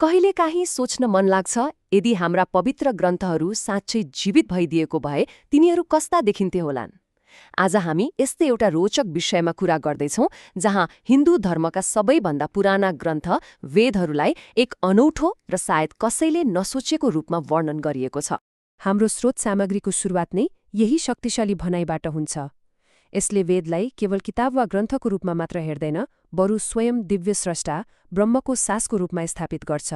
कहिलेकाहीँ सोच्न मन लाग्छ, यदि हाम्रा पवित्र ग्रन्थहरू साँच्चै जीवित भइदिएको भए तिनीहरू कस्ता देखिन्थे होलान्। आज हामी यस्तै एउटा रोचक विषयमा कुरा गर्दैछौँ, जहाँ हिन्दू धर्मका सबैभन्दा पुराना ग्रन्थ वेदहरूलाई एक अनौठो र सायद कसैले नसोचेको रूपमा वर्णन गरिएको छ। हाम्रो स्रोत सामग्रीको सुरुवात नै यही शक्तिशाली भनाइबाट हुन्छ। यसले वेदलाई केवल किताब वा ग्रन्थको रूपमा मात्र हेर्दैन, बरु स्वयं दिव्य स्रष्टा ब्रह्मको सासको रूपमा स्थापित गर्छ।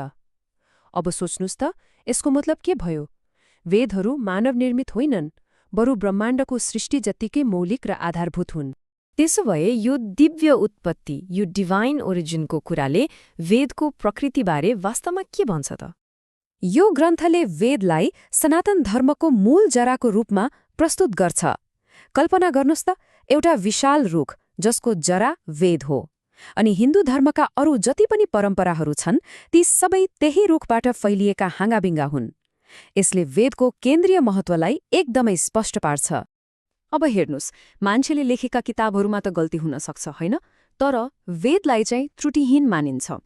अब सोच्नुस् त, यसको मतलब के भयो? वेदहरू मानव निर्मित होइनन्, बरु ब्रह्माण्डको सृष्टि जत्तिकै मौलिक र आधारभूत हुन्। त्यसो भए यो दिव्य उत्पत्ति, यो डिभाइन ओरिजिनको कुराले वेदको प्रकृतिबारे वास्तवमा के भन्छ त? यो ग्रन्थले वेदलाई सनातन धर्मको मूल जराको रूपमा प्रस्तुत गर्छ। कल्पना गर्नुस् त, एउटा विशाल रुख जसको जरा वेद हो, अनि हिन्दू धर्मका अरू जति पनि परम्पराहरू छन् ती सबै त्यही रुखबाट फैलिएका हाँगाबिङ्गा हुन्। यसले वेदको केन्द्रीय महत्त्वलाई एकदमै स्पष्ट पार्छ। अब हेर्नुस्, मान्छेले लेखेका किताबहरूमा त गल्ती हुन सक्छ, होइन? तर वेदलाई चाहिँ त्रुटिहीन मानिन्छ।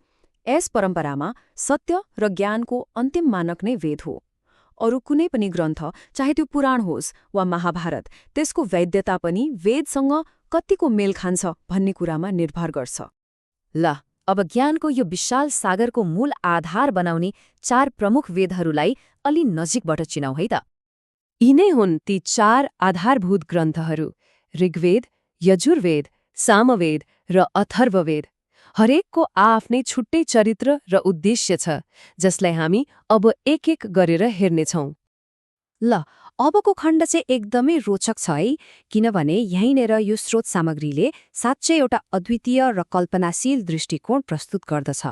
यस परम्परामा सत्य र ज्ञानको अन्तिम मानक नै वेद हो। अरू कुनै पनि ग्रन्थ, चाहे त्यो पुराण होस् वा महाभारत, त्यसको वैधता पनि वेदसँग कतिको मेल खान्छ भन्ने कुरामा निर्भर गर्छ। ल, अब ज्ञानको यो विशाल सागरको मूल आधार बनाउने 4 प्रमुख वेदहरूलाई अलि नजिकबाट चिनाऊ है त। यिनै हुन् ती 4 आधारभूत ग्रन्थहरू: ऋग्वेद, यजुर्वेद, सामवेद र अथर्ववेद। हरेकको आफ्नै छुट्टै चरित्र र उद्देश्य छ, जसलाई हामी अब एक एक गरेर हेर्नेछौँ। ल, अबको खण्ड चाहिँ एकदमै रोचक छ है, किनभने यहीँनिर यो स्रोत सामग्रीले साँच्चै एउटा अद्वितीय र कल्पनाशील दृष्टिकोण प्रस्तुत गर्दछ।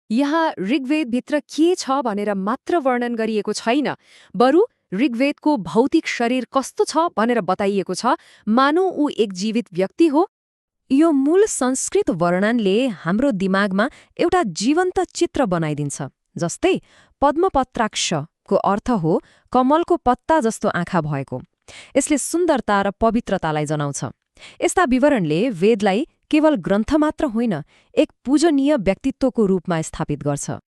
यहाँ ऋग्वेदभित्र के छ भनेर मात्र वर्णन गरिएको छैन, बरु ऋग्वेदको भौतिक शरीर कस्तो छ भनेर बताइएको छ, मानौ ऊ एक जीवित व्यक्ति हो। यो मूल संस्कृत वर्णनले हाम्रो दिमागमा एउटा जीवन्त चित्र बनाइदिन्छ। जस्तै पद्मपत्राक्षको अर्थ हो कमलको पत्ता जस्तो आँखा भएको। यसले सुन्दरता र पवित्रतालाई जनाउँछ। यस्ता विवरणले वेदलाई केवल ग्रन्थ मात्र होइन, एक पूजनीय व्यक्तित्वको रूपमा स्थापित गर्छ।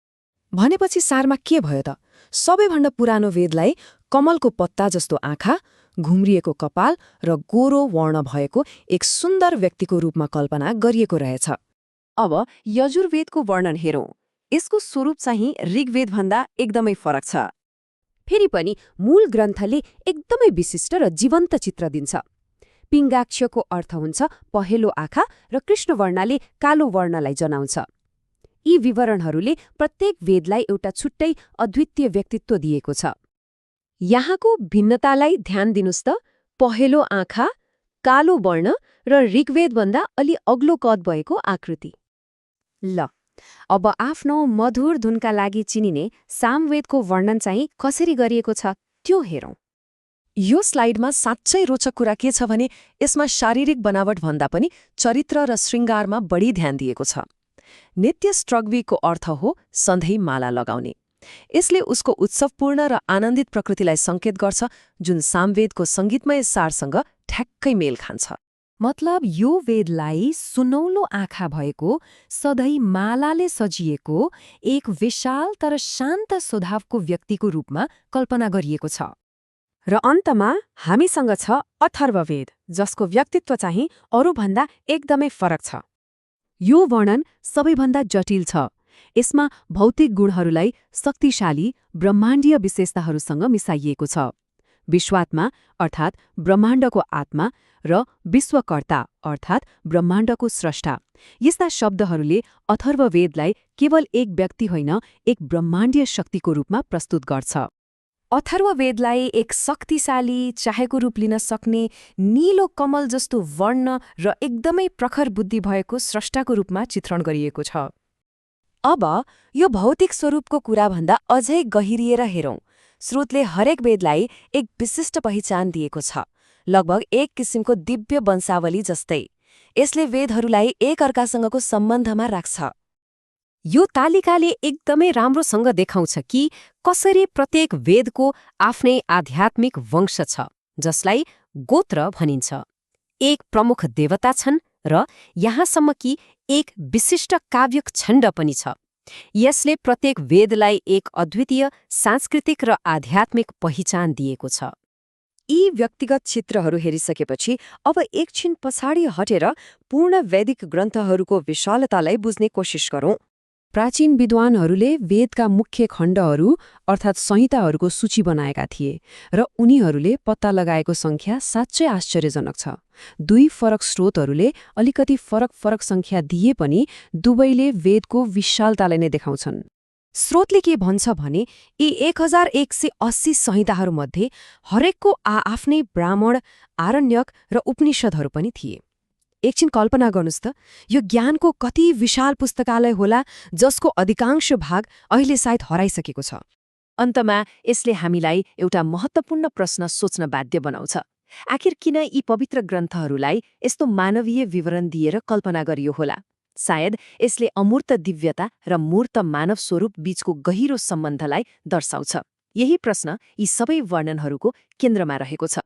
भनेपछि सारमा के भयो त? सबैभन्दा पुरानो वेदलाई कमलको पत्ता जस्तो आँखा, घुम्रिएको कपाल र गोरो वर्ण भएको एक सुन्दर व्यक्तिको रूपमा कल्पना गरिएको रहेछ। अब यजुर्वेदको वर्णन हेरौँ। यसको स्वरूप चाहिँ ऋग्वेदभन्दा एकदमै फरक छ। फेरि पनि मूल ग्रन्थले एकदमै विशिष्ट र जीवन्त चित्र दिन्छ। पिङ्गाक्षको अर्थ हुन्छ पहेँलो आँखा र कृष्णवर्णले कालो वर्णलाई जनाउँछ। यी विवरणहरूले प्रत्येक वेदलाई एउटा छुट्टै अद्वितीय व्यक्तित्व दिएको छ। यहाँको भिन्नतालाई ध्यान दिनुस् त, पहेँलो आँखा, कालो वर्ण र ऋग्वेदभन्दा अलि अग्लो कद भएको आकृति। ल, अब आफ्नो मधुर धुनका लागि चिनिने सामवेदको वर्णन चाहिँ कसरी गरिएको छ त्यो हेरौँ। यो स्लाइडमा साँच्चै रोचक कुरा के छ भने यसमा शारीरिक बनावट भन्दा पनि चरित्र र श्रृङ्गारमा बढी ध्यान दिएको छ। नित्य स्ट्रग्वीको अर्थ हो सधैँ माला लगाउने। यसले उसको उत्सवपूर्ण र आनन्दित प्रकृतिलाई सङ्केत गर्छ, जुन सामवेदको सङ्गीतमय सारसँग ठ्याक्कै मेल खान्छ। मतलब यो वेदलाई सुनौलो आँखा भएको, सधैँ मालाले सजिएको एक विशाल तर शान्त स्वभावको व्यक्तिको रूपमा कल्पना गरिएको छ। र अन्तमा हामीसँग छ अथर्ववेद, जसको व्यक्तित्व चाहिँ अरूभन्दा एकदमै फरक छ। यो वर्णन सबैभन्दा जटिल छ। यसमा भौतिक गुणहरूलाई शक्तिशाली ब्रह्माण्डीय विशेषताहरूसँग मिसाइएको छ। विश्वात्मा अर्थात् ब्रह्माण्डको आत्मा र विश्वकर्ता अर्थात् ब्रह्माण्डको स्रष्टा, यस्ता शब्दहरूले अथर्ववेदलाई केवल एक व्यक्ति होइन, एक ब्रह्माण्डीय शक्तिको रूपमा प्रस्तुत गर्छ। अथर्ववेदलाई एक शक्तिशाली, चाहेको रूप लिन सक्ने, नीलो कमल जस्तो वर्ण र एकदमै प्रखर बुद्धि भएको स्रष्टाको रूपमा चित्रण गरिएको छ। अब यो भौतिक स्वरूपको कुराभन्दा अझै गहिरिएर हेरौँ। स्रोतले हरेक वेदलाई एक विशिष्ट पहिचान दिएको छ, लगभग एक किसिमको दिव्य वंशावली जस्तै। यसले वेदहरूलाई एक अर्कासँगको सम्बन्धमा राख्छ। यो तालिकाले एकदमै राम्रोसँग देखाउँछ कि कसरी प्रत्येक वेदको आफ्नै आध्यात्मिक वंश छ, जसलाई गोत्र भनिन्छ। एक प्रमुख देवता छन् र यहाँसम्म कि एक विशिष्ट काव्यिक छन्द पनि छ। यसले प्रत्येक वेदलाई एक अद्वितीय सांस्कृतिक र आध्यात्मिक पहिचान दिएको छ। यी व्यक्तिगत चित्रहरू हेरिसकेपछि अब एकछिन पछाडि हटेर पूर्ण वैदिक ग्रन्थहरूको विशालतालाई बुझ्ने कोसिस गरौँ। प्राचीन विद्वानहरूले वेदका मुख्य खण्डहरू अर्थात् संहिताहरूको सूची बनाएका थिए र उनीहरूले पत्ता लगाएको सङ्ख्या साँच्चै आश्चर्यजनक छ। दुई फरक स्रोतहरूले अलिकति फरक सङ्ख्या दिए पनि दुवैले वेदको विशालतालाई नै देखाउँछन्। स्रोतले के भन्छ भने यी 1180 संहिताहरूमध्ये हरेकको आफ्नै ब्राह्मण, आरण्यक र उपनिषदहरू पनि थिए। एकछिन कल्पना गर्नुस् त, यो ज्ञानको कति विशाल पुस्तकालय होला जसको अधिकांश भाग अहिले सायद हराइसकेको छ। अन्तमा यसले हामीलाई एउटा महत्त्वपूर्ण प्रश्न सोच्न बाध्य बनाउँछ। आखिर किन यी पवित्र ग्रन्थहरूलाई यस्तो मानवीय विवरण दिएर कल्पना गरियो होला? सायद यसले अमूर्त दिव्यता र मूर्त मानव स्वरूप बीचको गहिरो सम्बन्धलाई दर्शाउँछ। यही प्रश्न यी सबै वर्णनहरूको केन्द्रमा रहेको छ।